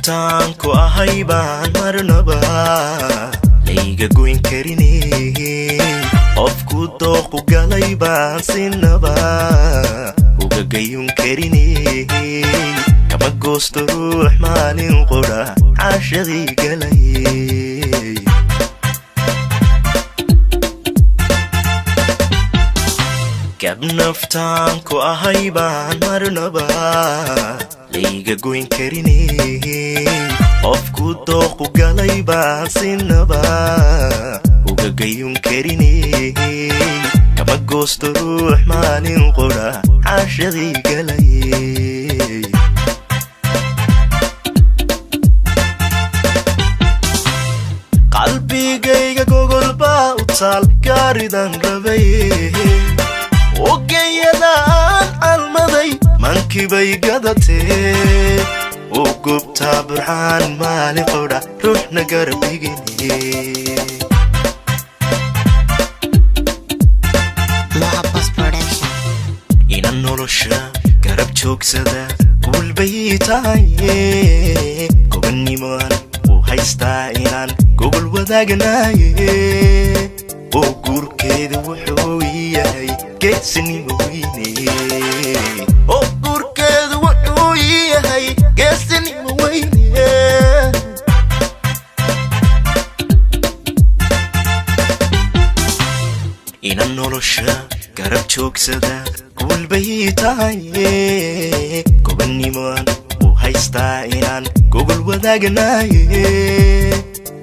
naftaan ku ahay baan marnaba layga goyn karin, qofku dooqu galay baan sinaba uga gayun karin. Kama goosto ruux maalin qudha caashadii galay. Gab naftaan ku ahay baan marnaba layga goyn karin, qofku dooqu galay baan sinaba uga gayun karin. Kama goosto ruux maalin qudha caashadii galay. Qalbigayga gogol baa u taal gaaridan rabay, ogeyadaan calmaday mankibay gadatee. U gubtaa burxaan maalin qudha ruuxna garab dhigine. Moha Post Production. Inan nolosha garab joogsada guulbay tahay, gobanimaan u haystaa inaan gobol wadaagnaye, oo guurkeeda wuxuu yahay geesinimo weyne, oo guurkeedu wuxuu yahay geesinimo weyne. Inan nolosha garab joogsada guulbay tahay, gobanimaan u haystaa inaan gobol wadaagnaye,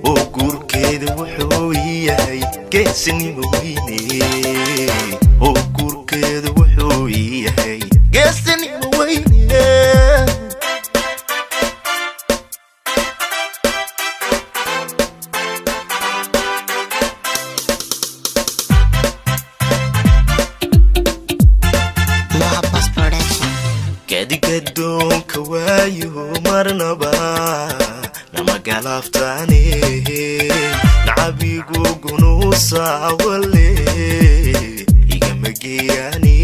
oo guurkeeda wuxuu yahay geesinimo weyne, oo guurkeeda wuxuu yahay geesinimo weyne. Moha Post Production. Gadigadoonka waayo marnaba nama galaaftaane, nacabigu gunuusa wale igama geeyaane.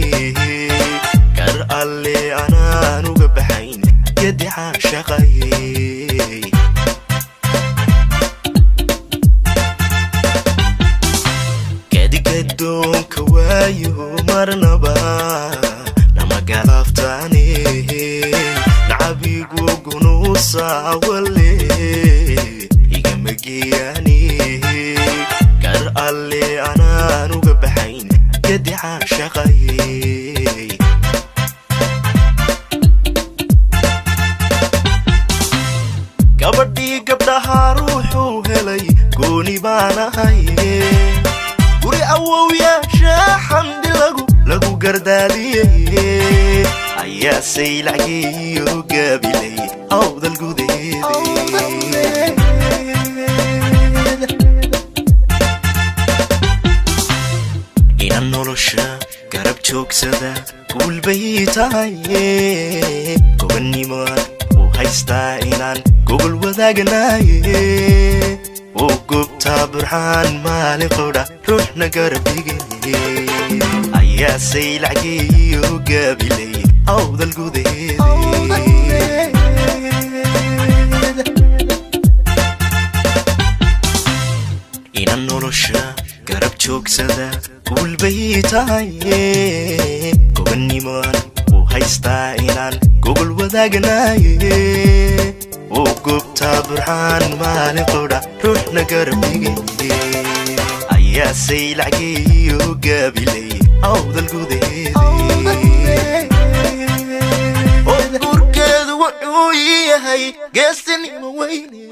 Kar alle anaan uga baxayn gadi caashaqaye. Gadigadoonka waayo marnaba nama galaaftaane, nacabigu gunuusa wale igama geeyaane. Kar alle anaan uga baxayn gadi caashaqaye. Gabadhii gabdhaha ruuxuu helay gooni baan ahaye, guri awowyaasha xamdi lagu gardaadiyey ayaa saylacgeeyo gaabilay awdal gudaheeda. Inan nolosha garab joogsada guulbay tahay, gobanimaan u haystaa inaan gobol wadaagnaye, oo gubtaa burxaan maalin qudha ruuxna garab dhigine, ayaa saylacgeeyo gaabilay awdal gudaheeda. Inan nolosha garab joogsada guulbay tahay, gobanimaan u haystaa inaan gobol wadaagnaye, oo gubtaa burxaan maalin qudha ruuxna garab dhigine, ayaa saylacgeeyo gaabilay awdal gudaheeda, oo guurkeedu wuxuu yahay geesinimo weyne.